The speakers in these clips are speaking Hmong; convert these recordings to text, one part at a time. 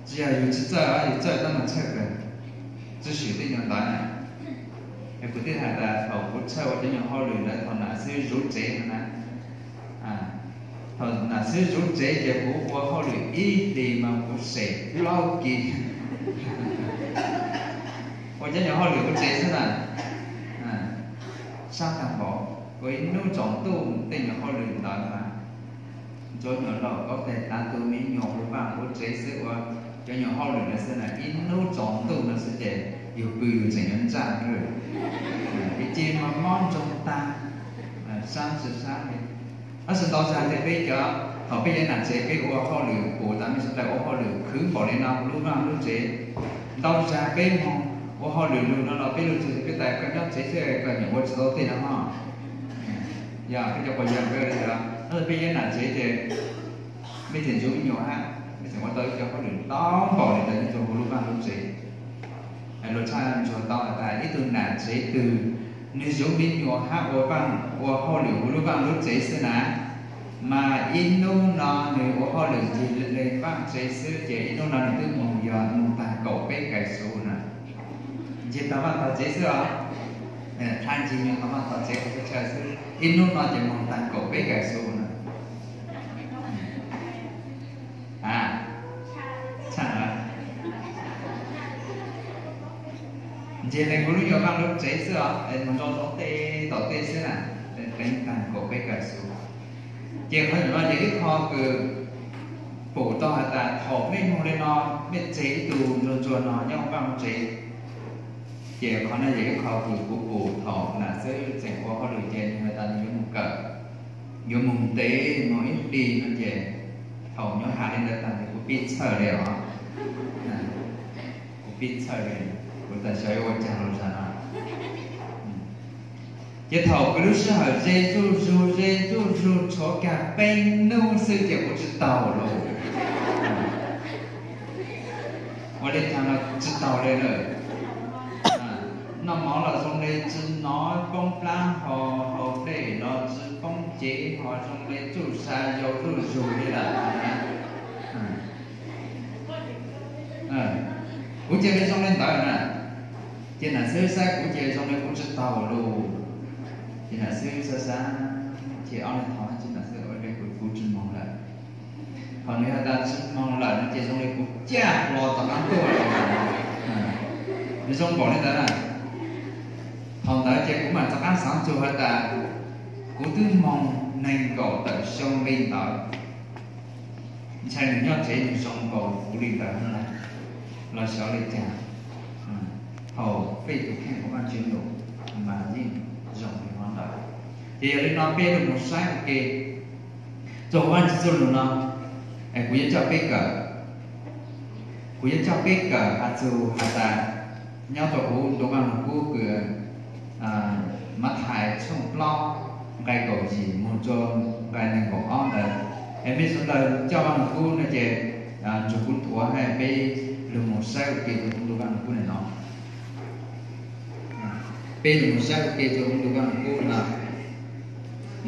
Tsis yog yus tsis txawj, yus txawj tab mas txhawj kawg, tshwj xeeb tej nyuag ntawd na. Es kuv thiaj hais tias thaum kuv tshawj ua cov nyuag hauj lwm ntawd thaum nam xib hwb zuv tsev no na, thaum nam xib hwb zuv tsev ces kuv ua hauj lwm ib hlis mas kuv sem plaub kis. Ua cov nyuag hauj lwm hauv tsev xwb na, sab tag npaum, ua ib hnub tsaus ntuj tej nyuag hauj lwm ntawd mas ntxuav nyuag lauj kaub tes tav tu me nyuam hauv vaj hauv tsev xwb, ua cov nyuag hauj lwm ntawd xwb na, ib hnub tsaus ntuj no xwb ces yus pw yus tseem yuav ntsaj, ib ce mas mob ntsoog tag, sab tsis sab li. Tab sis ntau zag tias peb cov, thaum peb yuav nam tsev peb ua hauj lwm, kuv tas me sawv daws ua hauj lwm khwv npaum li no lub vaj lub tsev, ntau zag peb moog ua hauj lwm lug no los peb lug txug peb tas koj nyob tsev xwb koj nyeem ua tsis tau tej no ho. Yog peb cov quas yawg peb li ntawd, tab sis peb yuav nam tsev ces mej tseem ntsib me nyuam hab, mej tseem ua tau ib co hauj lwm ntau npaum li ntawd nyob rua huv lub vaj lub tsev. Luag tshaj ntsuas tau has tas ib tug nam tsev twg nwg zuv me nyuam hab ua vaj, ua hauj lwm huv lub vaj lub tsev xwb na, mas ib hnub no nwg ua hauj lwm ncig le vaj tsev xwb ces ib hnub no nwg twb moog yog moog tag kaum peb kais xuv na. Ncig tag vaj tag tsev xwb os, thaab ncig me tag vaj tag tsev ua tshaj tshaj xwb, ib hnub no ces moog tag kaum peb kais xuv na. Ncig le huv lub nyuag vaj lub tsev xwb os, moog zoo zoo tej tom tej xwb na, teev tag kaum peb kais xuv. Ces qhov nuav yog ib qho kws pum tau has tas thaum mej moog le no, mej tseg ib tug ntsuag ntsuag no nyob vaj tsev, ces qhov no yog ib qho kws kuv pum thaum nam xib hwb tseem ua hauj lwm ces nwg has tas nwg yuav moog kawm, yuav moog ntev moog ib hlis no ces thaum nyob has le ntawd tas kuv pib txhawj le os. Kuv pib txhawj le, kuv tas xyov yuav ua caag lug zag no. Ces thaum kws lub sij hawm ze zuj zug ze zuj zug tshuav kag peb nub xwb ces kuv tsi taug lug. Ua le caag los tsi taug le lawm. Noj mov los zoo le tsi nov, poob plab ho haus dlej los tsi poob cev ho zoo le tsuj sa yau zuj zug le lawm. Kuv cia li zoo le ntawd na, ces nam xib hwb saib kuv ces zoo le kuv tsi taug lug. Ces nam xib hwb saib saib, ces ob leeg thov, ces nam xib hwb ua le kuv, kuv tsi moog lawm. Thaum nwg has tas tsi moog lawm no ces zoo le kuv caj hlo rov qab tuaj lawm. Nwg zoo npaum le ntawd na. Thaum ntawd ces kuv mam rov qab xaav txug has tas kuv twb moog neeg nkaum tawm xyoo le ntawd, ntshai nwg nyob tsev nwg zoo npaum kuv le ntawd los xyov le caag. Thaum peb tug kheej ua Vaajtswv lug mas yeej zoo li hov ntawd. Ces yog li no peb lug moog saib ua ke, txug Vaajtswv txuj lug no, kuv yuav coj peb kawm, kuv yuav coj peb kawm has txug has tas nyob rau huv ntu Vaaj Lug Kub kws Mathais tshooj plaub nqai kaum yim moog rua nqai neeg nkaum ob ntawd. Es mej sawv daws coj Vaaj Lug Kub no ces nrug kuv nthuav hab peb lug moog saib ua ke rua huv ntu Vaaj Lug Kub no. Peb lug moog saib ua ke rua huv ntu Vaaj Lug Kub no,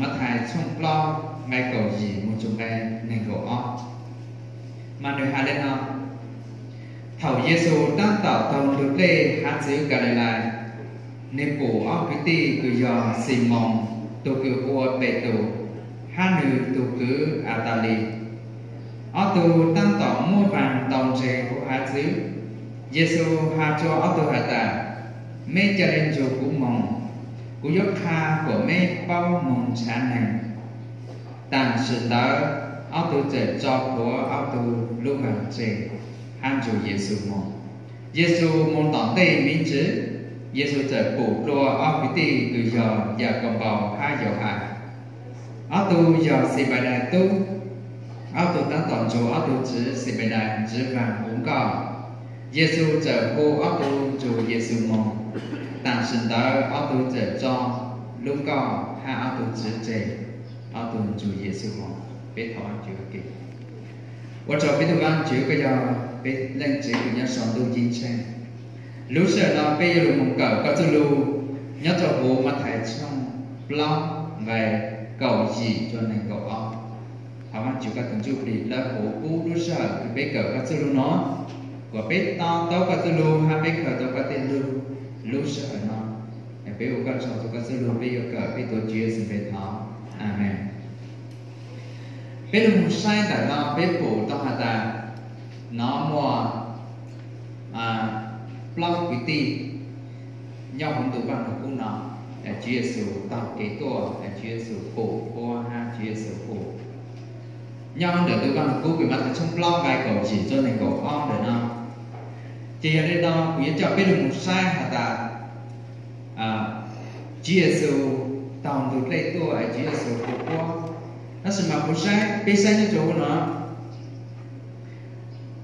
Mathais tshooj plaub nqai kaum yim moog rua nqai neeg nkaum ob. Mas nwg has le no: Thaum Yexus taab tom taug ntug dlej haav txwv Kalilais, nwg pum ob kwv tij kws yog Ximoos tug kws hu ua Petus hab nwg tug kwv Ataliv. Ob tug taab tom muab vaag ntaus ntseg huv haav txwv. Yexus has rua ob tug has tas, Meb ca le nrug kuv moog, kuv yuav qha kuas meb paub moog nrhav neeg. Taam sim ntawd ob tug txawm tso plhuav ob tug lub vaag tseg hab nrug Yexus moog. Yexus moog tom ntej miv ntsws, Yexus txawm pum dlua ob kwv tij kws yog Yakaunpaus hab Yauhas. Ob tug yog Xenpedaes tub, ob tug taab tom nrug ob tug tswv Xenpedaes ntswv vaag huv nkoj. Yexus txawm hu ob tug nrug Yexus moog. Taam sim ntawd ob tug txawm tso lub nkoj hab ob tug tswv tseg, ob tug nrug Yexus moog. Peb thov Vaajtswv ua ke. Ua rua peb tug Vaajtswv koj yog peb Leej Txiv kws nyob sau ntuj ceeb tsheej. Lub sij hawm no peb yuav lug moog kawm koj txuj lug nyob rua huv Mathais tshooj plaub nqai kaum yim rua neeg nkaum ob. Thov Vaajtswv koj tus Ntsujplig dlawb huv pub lub sij hawm kws peb kawm koj txuj lug no, kuas peb to taub koj txuj lug hab peb khaws tau koj tej lug lub sij hawm no. Peb ua koj tsaug rua koj txuj lug, peb yuav kawm peb tuav Tswv Yexus npe thov, Amees. Peb lug moog saib ntawm no peb pum tau has tas nov muaj plaub kwv tij nyob huv ntu Vaaj Lug Kub no, Tswv Yexus taug kev tuaj, Tswv Yexus pum puab hab Tswv Yexus hu. Nyob ntawm ntu Vaaj Lug Kub kws Mathais tshooj plaub nqai kaum yim rua neeg kaum ob ntawm no. Ces yog le no kuv yuav coj peb lug moog saib has tas Tswv Yexus taug ntug dlej tuaj, Tswv Yexus hu puab. Tab sis mas kuv saib, peb saib nyob rua huv no,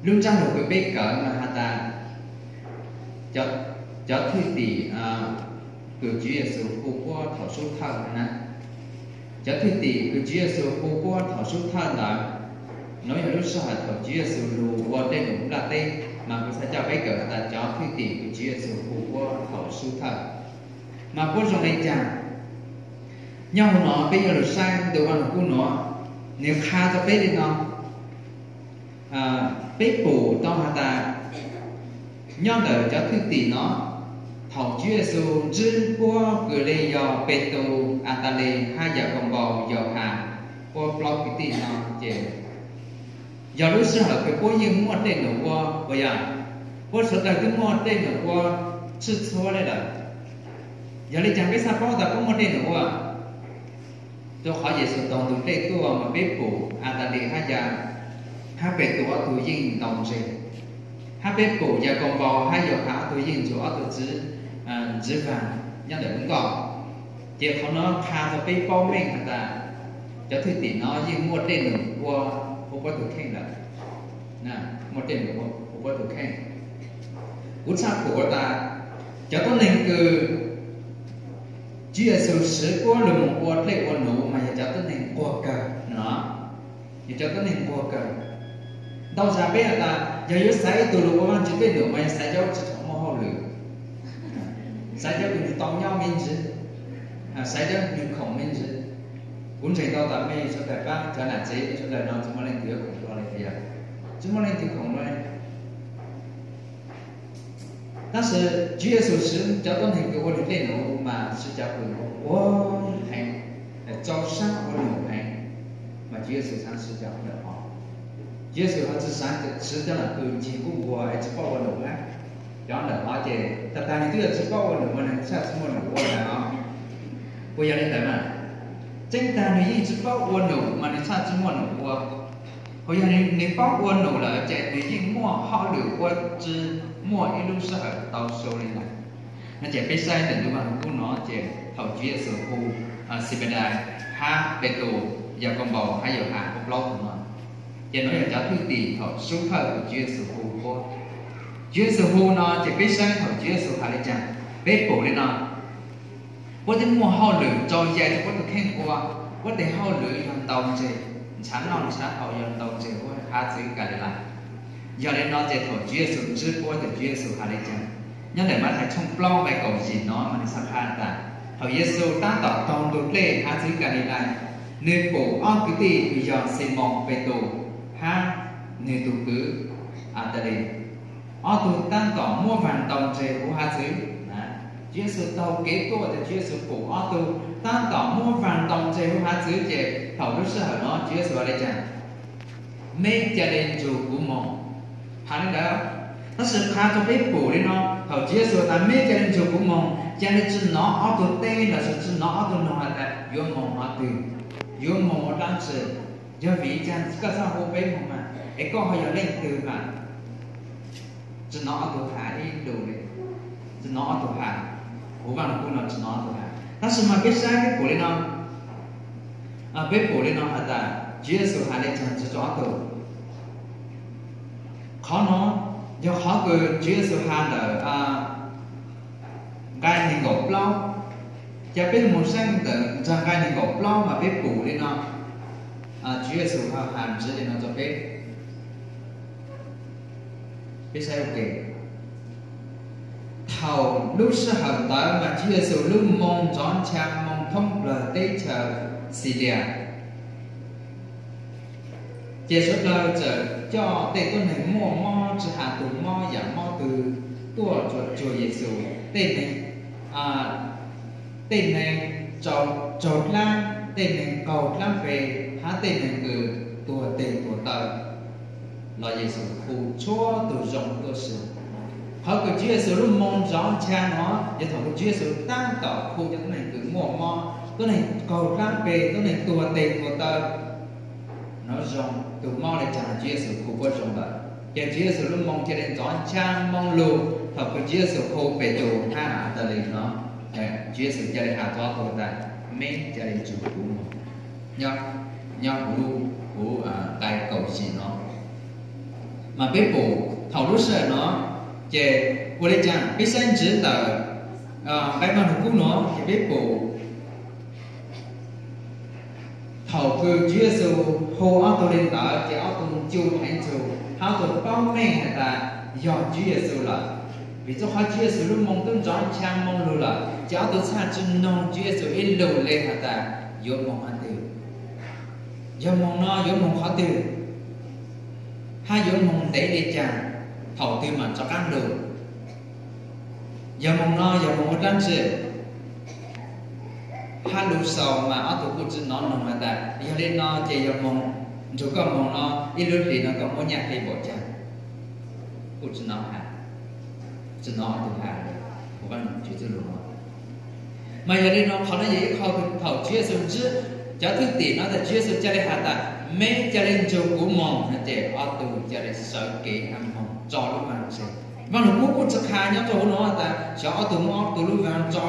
lub ntsab lug kws peb kawm mas has tas cov thwj tim kws Tswv Yexus hu puab thaum sub thawj na. Cov thwj tim kws Tswv Yexus hu puab thaum sub thawj ntawd, nuav yog lub sij hawm thaum Tswv Yexus lug ua dlej num nplaj teb, mas kuv xaav coj peb kawm has tas cov thwj tim kws Tswv Yexus hu puab thaum sub thawj mas puab zoo le caag. Nyob huv no peb yuav lug saib ntu Vaaj Lug Kub nuav, nwg qha rua peb le no. Peb pum tau has tas nyob ntawm cov thwj tim no, thaum Tswv Yexus ntsib puab kws le yog Petus, Atalis hab Yakaunpaus, Yauhas, puab plaub kwv tij no ces yog lub sij hawm kws puab yeej muaj dlej num ua, puas yog? Puab sawv dlawg twb muaj dlej num ua tshwj txhua le lawm. Yog le caag peb xaav paub tas puab muaj dlej num ua? Rua qhov Yexus taug ntug dlej tuaj mas peb pum Atalis hab Yauhas hab Petus ob tug yeej ntaus ntses, hab peb pum Yakaunpaus hab Yauhas ob tug yeej nrug ob tug txiv ntsib vaag nyob ntawm lub nkoj. Ces qhov no qha rua peb paub meej has tas cov thwj tim no yeej muaj dlej num ua huv puab tug kheej lawm. Muaj dlej num ua huv puab tug kheej. Kuv txhaj pum tas cov tuab neeg kws Tswv Yexus siv puab lug moog ua dlej ua num mas yog cov tuab neeg nquag kawg no. Yog cov tuab neeg nquag kawg. Ntau zag peb has tas yog yuav xaiv ib tug lug ua Vaajtswv dlej num mas yog xaiv cov tsi tshua muaj hauj lwm, xaiv cov kws nwg tau nyob me ntsis, xaiv cov nwg khoom me ntsis. Kuv ntseeg tau tas mej sawv dlawg paab cov nam tsev sawv dlawg no tsi muaj leej twg yuav khoom dlua le, yog tsi muaj leej twg khoom dlua le. Tab sis Tswv Yexus siv cov tuab neeg kws ua nwg dlej num mas siv cov kws nquag heev, rau sab ua num heev, mas Tswv Yexus xaav siv cov ntawm hov. Tswv Yexus ho tsi xaav siv cov nam kws ncig kub nquag es tsi paub ua num na. Cov ntawm hov ces tag tag nwg twb yog tsi paub ua num mas nwg txhaj tsi muaj num ua ntag os. Puas yog le ntawd mas? Tseeb tag nwg yeej tsi paub ua num mas nwg txhaj tsi muaj num ua. Ho yog nwg paub ua num lawm ces nwg yeej muaj hauj lwm ua tsi muaj ib lub sij hawm tau su le ntawd. No ces peb saib ntawm ntu Vaaj Lug Kub no ces thaum Tswv Yexus hu Xenpedais hab Petus, Yakaunpaus hab Yauhas puab plaub tug no, ces nuav yog cov thwj tim thaum sub thawj kws Tswv Yexus hu puab. Tswv Yexus hu no ces peb saib thaum Tswv Yexus has le caag, peb pum le no. Puab twb muaj hauj lwm rau yaig rua puab tug kheej ua, puab tes hauj lwm yog ntaus ntses, ntshav noj ntshav haus yog ntaus ntses huv hav txwv Kalilais. Yog le no ces thaum Tswv Yexus ntsib puab ces Tswv Yexus has le caag? Nyob ntawm Mathais tshooj plaub nqai kaum yim no mas nwg xaav qha tas thaum Yexus taab tom taug ntug dlej hav txwv Kalilais, nwg pum ob kwv tij kws yog Ximoos Petus hab nwg tug kwv Atalais. Ob tug taab tom muab vaag ntaus ntses huv hav txwv. Tswv Yexus taug kev tuaj ces Tswv Yexus pum ob tug taab tom muab vaag ntaus ntses huv hav txwv ces thaum lub sij hawm no Tswv Yexus has le caag? Meb ca le nrug kuv moog. Has le ntawd, tab sis qha rua peb pum le no, thaum Tswv Yexus tas meb ca le nrug kuv moog, ca le tsi nov ob tug teb lossis tsi nov ob tug noog has tas yuav moog hov twg, yuav moog ua dlaab tsi, yog vim caag koj txhaj hu peb moog mas, es koj ho yog leej twg mas? Tsi nov ob tug has ib lus le, tsi nov ob tug has, huv Vaaj Lug Kub no tsi nov ob tug has. Tab sis mas peb saib peb pum le no, peb pum le no has tas Tswv Yexus has le caag rua ob tug. Qhov no yog qhov kws Tswv Yexus has ntawm nqai neeg nkaum plaub. Ca peb moog saib ntawm nqai neeg nkaum plaub mas peb pum le no, Tswv Yexus has ntsiv le no rua peb. Peb saib ua ke. Thaum lub sij hawm ntawd mas Tswv Yexus lub moo nrov ncha moo thoob plawg teb chaws Xilias. Ces sawv daws txawm coj tej tuab neeg muaj mob tsis has tus mob yam mob twg tuaj cuag Yexus. Tej neeg, tej neeg raug dlaab, tej neeg qaug dlaab pe, hab tej neeg kws tuag teg tuag taw los Yexus hu txhua tug zoo tuaj si. Qhov kws Tswv Yexus lub moo nrov ncha no yog thaum Tswv Yexus taab tom hu cov tuab neeg kws muaj mob, tuab neeg qaug dlaab pe, tuab neeg tuag teg tuag taw, nov zoo, tus mob le caag Tswv Yexus hu puab zoo lawm. Ces Tswv Yexus lub moo ca le nrov ncha moo lug thaum kws Tswv Yexus hu Petus hab Natalis no. Tswv Yexus ca le has rov hu tas, meb ca le nrug kuv moog nyob huv, huv qai kaum yim no. Mas peb pum thaum lub sij hawm no, ces ua le caag peb saib ntxiv ntawm nqai Maas Lug Kub no, ces peb pum thaum kws Tswv Yexus hu ob tug le ntawd ces ob tug ncu heev txug, hab ob tug paub meej has tas yog Tswv Yexus lawm. Vim txuj qhov Tswv Yexus lub moo tub nrov ncha moo lug lawm ces ob tug txhaj tsi noog Tswv Yexus ib lug le has tas yuav moog qhov twg, yog moog no yuav moog qhov twg, hab yuav moog ntev le caag, thaum twg mam rov qaab lug, yog moog no yog moog ua dlaab tsi. Hab lug xaus mas ob tug kuj tsi nov noog has tas yog le no ces yog moog, nrug koj moog no ib lub hlis no koj muab nyaj hli npaum caag. Kuj tsi nov has, tsi nov ob tug has le, ua Vaaj Lug Kub txuj lug no. Mas yog le no qhov no yog ib qho thaum Tswv Yexus ntsib cov thwj tim no tas Tswv Yexus ca le has tas meb ca le nrug kuv moog no ces ob tug ca le sawv kev hab moog tso lub vaag ntse. Vaaj Lug Kub kuj tsi qha nyob rua huv no tas xyov ob tug muab ob tug lub vaag tso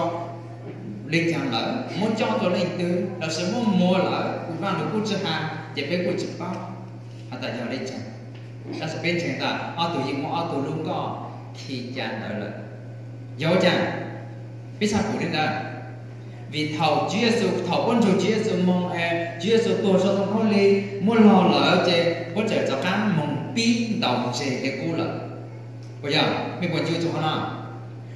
le caag lawm, muab cob rua leej twg lossis muab muag lawm, Vaaj Lug Kub tsi has ces peb kuj tsi paub. Has tas yog le caag, tab sis peb ntseeg tas ob tug yeej muab ob tug lub nkoj khi ca ntawd lawm. Yog ua caag peb txhaj pum le ntawd? Vim thaum Tswv Yexus, thaum puab nrug Tswv Yexus moog es Tswv Yexus tuag sau ntoo khaub lig muab log lawm ces puab txawm rov qaab moog pib ntaus ntseg le qub lawm. Puas yog? Mej puas ncu txug qhov no?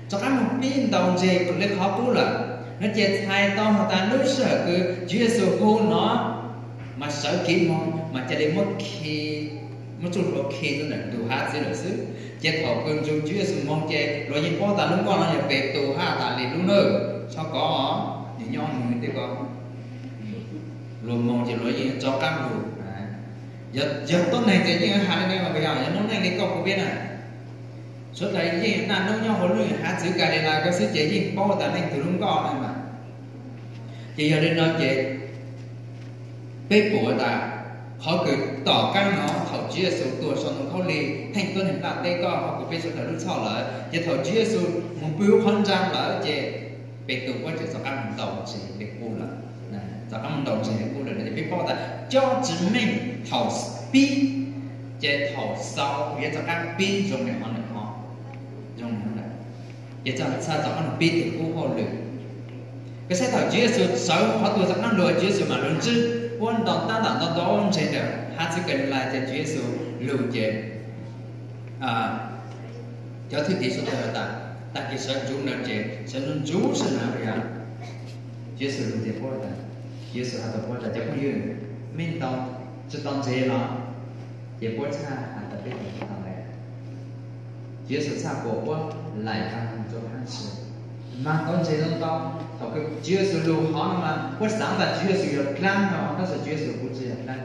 Rov qaab moog pib ntaus ntseg le qhov qub lawm. No ces txhais tau has tas lub sij hawm kws Tswv Yexus hu no mas sawv kev moog mas ca le muab khi, muab txuj hlua khi rua ntawm ntug hav txiv lawm xwb. Ces thaum kws nrug Tswv Yexus moog ces luag yeej paub tas lub nkoj no yog Petus hab Natalis lub nawb. Txhob kov, nwg nyob nwg tej ko, luag moog ces luag yeej rov qaab lug. Yog tuab neeg ces yeej has le ne, puas yog? Yog noob neej le koj kuv peb na, suav dlawg yeej naj nub nyob huv lub hav txiv Kalilais ko xwb ces yeej paub tas leej twg lub nkoj ne mas. Ces yog le no ces peb pum tas qhov kws tom qaab no thaum Tswv Yexus tuag sau ntoo khaub lig theej tuab neeg nplaj teb koj ho kuv peb suav dlawg lub txhoj lawm, ces thaum Tswv Yexus moog pw huv qhov nraag lawm ces Petus puab txawm rov qaab moog ntaus ntseg le qub lawm. Rov qaab moog ntaus ntseg le qub lawm no ces peb paub tas cob tsi meej thaum pib, ces thaum xaus yuav rov qaab pib zoo le qhov, zoo le qhov ntawd. Ces txhaj rov qaab moog pib tim qub hauj lwm. Koj saib thaum Tswv Yexus sawv qhov tuag rov qaab lug, Tswv Yexus mam lug ntsib puab ntau tab tom ntau ntau ntseg ntawm hav txiv Kalilais ces Tswv Yexus lug ces cov thwj tim suav dlawg tas, tag kis sawv ntsuv ntawd ces sawv ntsuv ntsuv sab ntawd. Tswv Yexus lug ces puab tas, Tswv Yexus has rua puab tas, cov phooj ywg, mej ntaus tsi tau ntseg los? Ces puab txhaj has tas peb ntaus tsi tau ntseg. Tswv Yexus txhaj pum puab laim taag rua haab si, maag tau ntseg ntau ntau. Thaum kws Tswv Yexus lug qhov no mas puab xaav tas Tswv Yexus yog dlaab no, tab sis Tswv Yexus kuj tsi yog dlaab.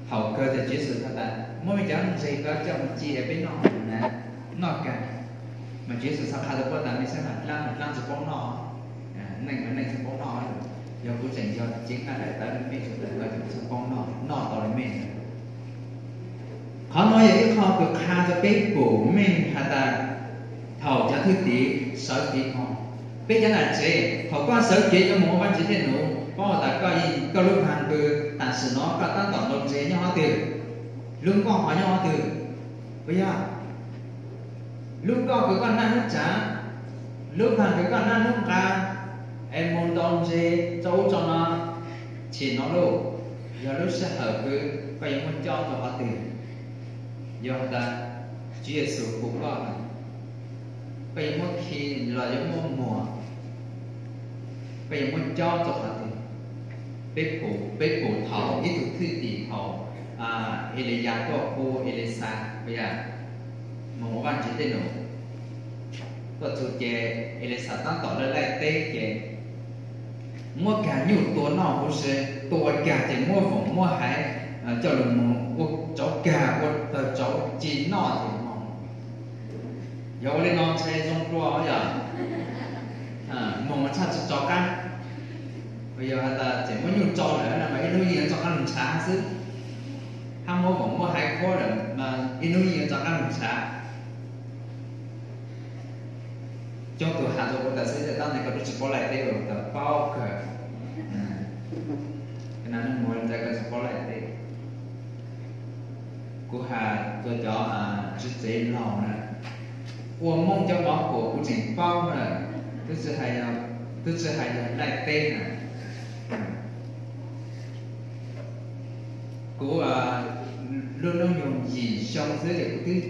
Thaum kawg tas Tswv Yexus has tas muab mej cov ntseg ko coj moog ci peb noj na, noj kag. Mas Tswv Yexus txhaj qha rua puab tas mej saib mas dlaab mas dlaab tsi paub noj, neej mas neej tsi paub noj. Yog kuv tseem yog ceev nqaij daim tawv le mej, tsi tas ko tseem tsi paub noj, noj tau le mej. Qhov no yog ib qho kws qha rua peb pum meej has tas thaum cov thwj tim sawv kev moog, peb cov nam tsev thaum koj sawv kev yuav moog ua Vaajtswv dej num, paub tas koj yeej, koj lub vaag kws tam sim no koj tab tom ntaus ntseg nyob qhov twg? Lub nkoj ho nyob qhov twg? Puas yog? Lub nkoj kws koj naj nub tsaav, lub vaag kws koj naj nub nqaa, es moog ntaus ntseg rau ub rau no, chim no lauj, yog lub sij hawm kws koj yuav muab cob rau qhov twg? Yog has tas Tswv Yexus hu koj, koj yuav muab khi los yuav muab muag, koj yuav muab cob rau qhov twg? Peb pum, peb pum thaum ib tug thwj tim thaum Eliyas tuaj hu Elixas, puas yog, moog ua Vaajtswv tej num, tuaj txug ces Elixas taab tom lawv laij teb ces muab kag nyuj tua noj huv si, tua kag ces muab voom muab haiv coj lug moog ua tsauv kag, ua tawg tsauv ci noj ces moog. Yog ua li no ntshe zoo dlua yog, moog mas tshaj tsi tso qaab. Yog has tas tseem muab nyuj tso lawm no mas ib hnub yeej yuav tso qaab lug nrhav xwb, hab muab voom muab haiv khuab lawm mas ib hnub yeej yuav tso qaab lug nrhav. Coob tug has rua kuv tas xwb, tab ntawd koj tub tsi paub laij teb, tas paub kawg. Koj tsi paub laij teb. Kuv has rua cov txiv tsev laug na, ua Moob cov mov kuam kuv tseem paub na, tub tsi hais yog laij teb na. Kuv lub hnub nyoog yim xyoo xwb ces kuv twb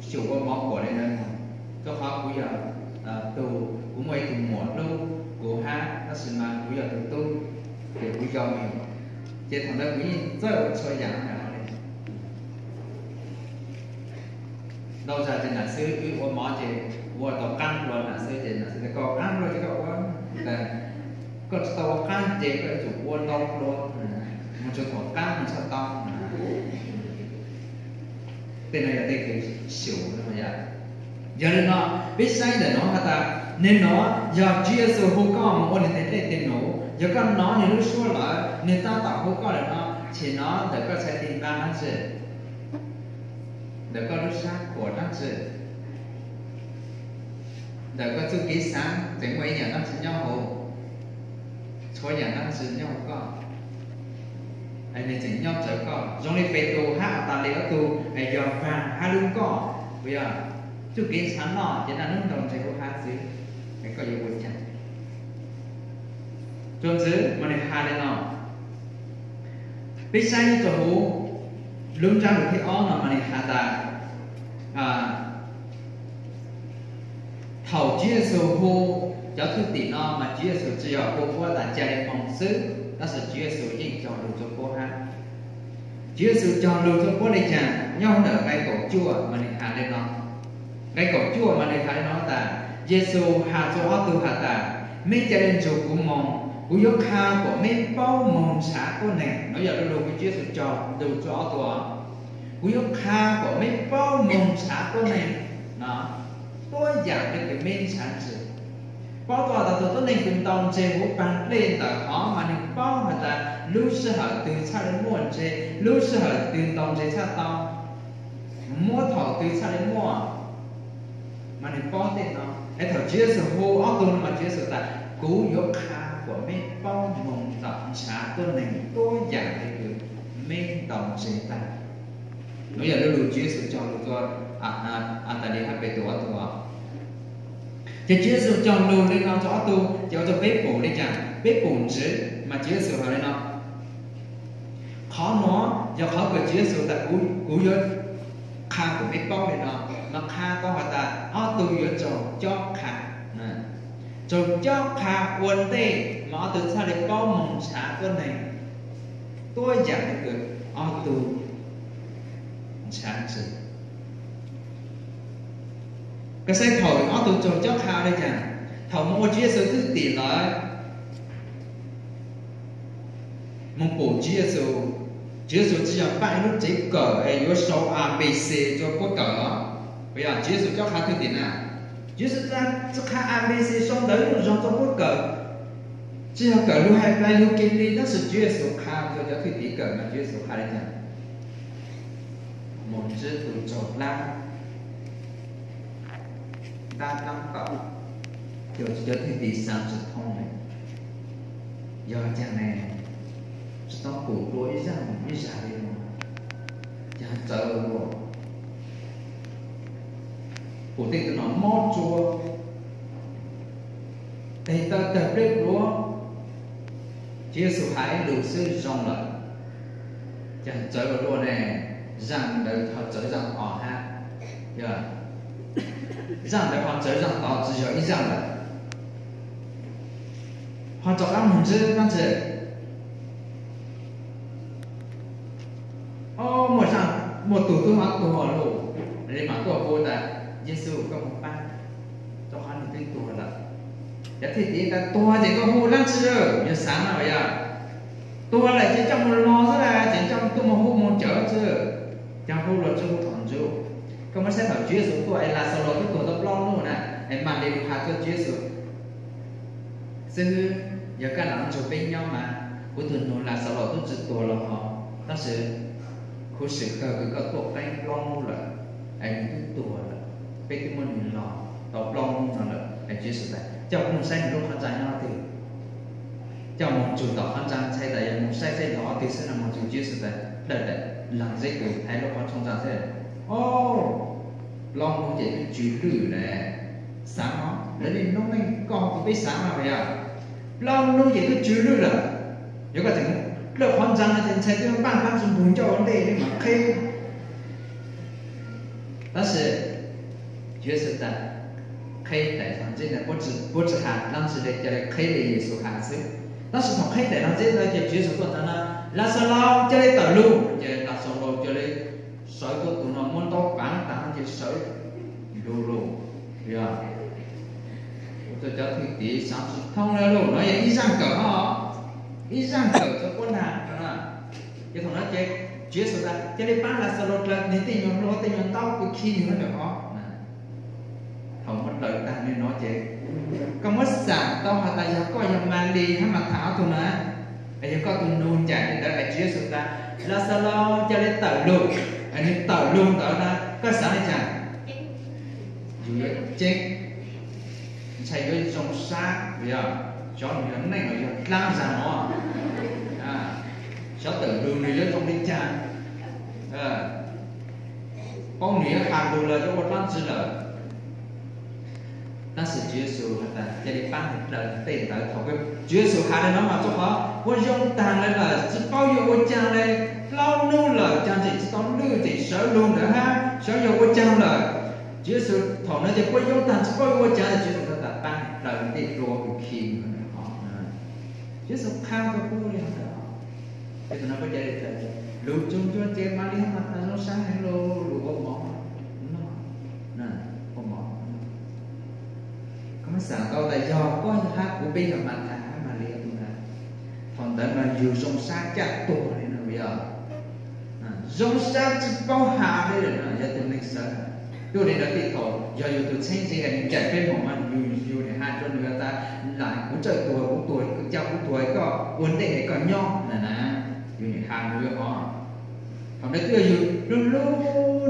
xyum ua mov kuam li ntawd, rua qhov kuv yog tug, kuv muaj ib tug muam hlub kuv hab, tab sis mas kuv yog tug tub, ces kuv yau me, ces thaum ntawd kuv yeej txawj ua txhua yaam na. Ntau zag ces nam xwb wb ua mov ces ua tau qaab dlua nam xwb ces nam xwb tas koj qaab dlua ces koj ua, tas koj tsi tau ua qaab ces koj yuav tsum ua ntau dlua, moog txug thaum qaab moog tshaj tau. Tej no yog tej kws xyum. Yog li no, peb saib ntawm nuav has tas, nwg nuav yog Tswv Yexus hu koj moog ua nwg tej dlej tej num, yog koj nov nwg lub suab lawm, nwg tab tom hu koj lawm no, ces nov ntawm koj txhais tes nqa dlaab tsi? Ntawm koj lub sab khuam dlaab tsi? Ntawm koj txuj kev xaav tseem muaj ib yaam dlaab tsi nyob hauv? Txhua yaam dlaab tsi nyob hauv koj, nwg tseem nyob tsawv koj. Zoo li Petus hab Atalias ob tug yog vaag hab lub koj, puas yog? Txuj kev nrhav noj ces naj nub ntaus ntseg huv hab xwb, koj yuav ua caag? Txuas ntxiv mas nwg has li no, peb saib nyob rua huv lub ntsab lug thib ob no mas nwg has tas, thaum Tswv Yexus hu cov thwj tim no mas Tswv Yexus tsi yog hu puab tas ca le moog xwb, tab sis Tswv Yexus yeej cog lug rua puab hab. Tswv Yexus cog lug rua puab le caag? Nyob ntawm nqai kaum cuaj mas nwg has le no. Nqai kaum cuaj mas nwg has le no tas, Yexus has rua ob tug has tas, meb ca le nrug kuv moog, kuv yuav qha kuas meb paub moog nrhav tuab neeg. Nuav yog lu lug kws Tswv Yexus cog lug rua ob tug, kuv yuav qha kuas meb paub moog nrhav tuab neeg, tuab yaam le kws meb nrhav ntseg. Paub tau tas tug tuab neeg kws ntaus ntseg huv paag dlej ntawm hov mas nwg paub has tas lub sij hawm twg txhaj le muaj ntseg, lub sij hawm twg ntaus ntseg txhaj tau, muab thaum twg txhaj le muaj, mas nwg paub tej no. Es thaum Tswv Yexus hu ob tug no mas Tswv Yexus tas, kuv yuav qha kuas meb paub moog ntaus nrhav tuab neeg tuab yaam le kws meb ntaus ntseg tag. Nuav yog lu lug Tswv Yexus cog lug rua Atalias hab Petus ob tug. Ces Tswv Yexus cog lug le no rua ob tug ces ua rua peb pum le caag? Peb pum ntxiv mas Tswv Yexus has le no. Qhov nuav yog qhov kws Tswv Yexus tas, kuv yuav qha kuas meb paub le no, mas qha tau has tas ob tug yuav raug cob qha. Raug cob qha ua ntej mas ob tug txhaj le paub moog nrhav tuab neeg tuab yaam le kws ob tug nrhav ntseg. Koj saib thaum ob tug raug cob qha le caag? Thaum moog ua Tswv Yexus thwj tim lawm, moog pum Tswv Yexus, Tswv Yexus tsi yog npaaj ib lub tsev kawm es yuav sau A B C rua puab kawm os. Puas yog? Tswv Yexus cob qha thwj tim na, Tswv Yexus tsi qha A B C sau ntawv zuj zug rua puab kawm, tsi yog kawm lug hais plai lug kev li, tab sis Tswv Yexus qha rua cov thwj tim kawm mas Tswv Yexus qha le caag? Moog ntsib tug raug dlaab, dlaab taab tom, cov thwj tim xaav tsi thoob le, yog caag ne, tsi tau pum dlua ib zag ib zag le no, caag txawv dlua, pum tej tug nom mob tsua, teg taw tawg pleb pluav, Tswv Yexus has ib lus xwb zoo lawm, caag txawv dlua ne, zaj ntawd ho txawv zaj tod hab, zaj ntawd ho txawv zaj tod, tsi yog ib zaj lawm. Ho rov qaab moog ntsib dlaab tsi? muaj tus twb ho tuag lauj, li mam tuaj hu tas, Yexus, koj mus pab, rau qhov nws twb tuag lawm. Cov thwj tim tas, tuag ces koj hu dab tsi, yog xav no yog, tuag lawm ces coj mus los xwb las, ces coj tuaj mus hu mus cawv xwb, coj hu los tsis hu thaum ntsuj. Koj muab saib thaum Tswv Yexus tuaj es Laxalus twb tuag tau plaub hnub na, es mam li lus has tuaj Tswv Yexus xwb, yog koj lam nrog peb nyob mas kuv tus nus Laxalus twb tsis tuag los ho, tab sis khuv xim kawg kws koj tuaj qeeb plaub hnub lawm, es nws twb tuag lawm, peb twb muab nws los tau plaub hnub no lawm. Es Tswv Yexus tas, coj kuv mus saib nws lub qhov ntxa nyob twg, coj mus ntsug tom qhov ntxa, ntshai tas yog mus saib saib lov twg xwb no, mus ntsug Tswv Yexus tas, dawm dawm lees zeb kws thaiv lub qhov tshooj ntxa thiab. O, plaub hnub ces twb tsw lwj lawm. Xav no, lawv niaj hnub neej koj kuv peb xav no yog, plaub hnub ces twb tsw lwj lawm, yog koj tseem dawm qhov ntxa no ces ntshai twb npaj qab ntsis mus ncauj ua ntej li mam qheb. Tab sis Tswv Yexus tas, qheb daim ntawv ntawd, puab tsis has dlaab tsi le, ca le qheb le Yexus has xwb. Tab sis thaum qheb daim ntawv ntawd ces Tswv Yexus tuaj tas na, Laxalus, ca le tawm lug, ces Laxalus ca le sawv tuaj tus no muab ntaub paav tas ces sawv lug lug. Yog ua rau cov thwj tim xaav tsis thoob le lauj, no yog ib zaaj kawm no, ib zaaj kawm rau puab nag no. Ces thaum no ces Tswv Yexus tas, ca le paab Laxalus dlaws nwg tej nyuag hlua tej nyuag ntaub kws khi nwg ntawm hov. Thaum muab dlaws tag li no ces koj muab xaam tau has tas yog koj yog Malis hab Mathas ob tug na, es yog koj tus nus ncaim li ntawd es Tswv Yexus tas, Laxalus, ca le tawm lug, es nwg tawm lug ntawd na, koj xaav le caag? Yus yuav ceeb, ntshai yuav zoo sab, yog xyov nwg yog neej los yog dlaab zag no, xyov tawm lug nwg yuav zoo le caag, paub nwg yuav has lug los yuav ua dlaab tsi lawm. Tab sis Tswv Yexus has tas ca le paab nwg dlaws tej ntawd. Thaum Tswv Yexus has le no mas rua qhov puab yoob taag le lawm, tsi paub yuav ua caag le, plaub nub lawm caag tseem tsi tau lwj tseem sawv lug ntawd hab, xyov yog ua caag lawm. Tswv Yexus thaum no ces puab yoob taag tsi paub yuav ua caag le, Tswv Yexus has tas paab dlaws tej hlua kws khi ntawm hov. Tswv Yexus qha rua puab le ntawd. Ces thaum no puab ca le dlaws, lug tsuag ntsuag ces Malis hab Mathas zoo sab heev lug, lug ua mov noj, ua mov. Koj muab xaam tau tas yog koj hab kuv peb yog Mathas hab Malis ob tug na, thaum ntawd mas yug zoo sab caj tuag le no yog, zoo sab tsi paub has le no, yog tug neeg sawv. Tuaj le no tej thaum yog yug tug txheeb ntse es nwg ncaim peb moog mas yug, yug nim has rua nwg tas, lam kuv tsawj tuag, kuv tuag, ca kuv tuag koj ua ntej es koj nyob na na, yug nim has nwg hov. Thaum ntawd twb yog yug lub lub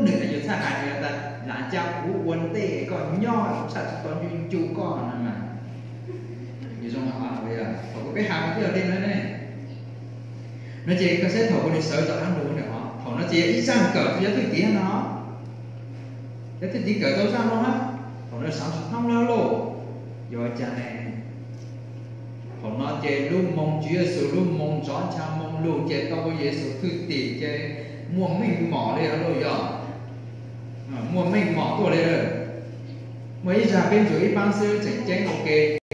nwg es yug txhaj has nwg tas, lam ca kuv ua ntej es koj nyob, kuv txhaj tsi tau ncu ncu koj no mas. Yug zoo hov, thaum kuv peb has mas twb yog le no ne. No ces koj saib thaum kuv le sawv tom qab lug na hov, thaum no ces yog ib zaaj kawm rua cov thwj tim no. Cov thwj tim kawm tau zaaj no hab, thaum no xaav tsi thoob le lauj. Yog caag ne? Thaum no ces lub moo Tswv Yexus lub moo nrov ncha moo lug ces tau ua Yexus thwj tim ces muaj meej mom le lauj, yog muaj meej mom tuaj le. Muaj ib zag peb ntsuas ib paab xwb tseem ceeb ua ke.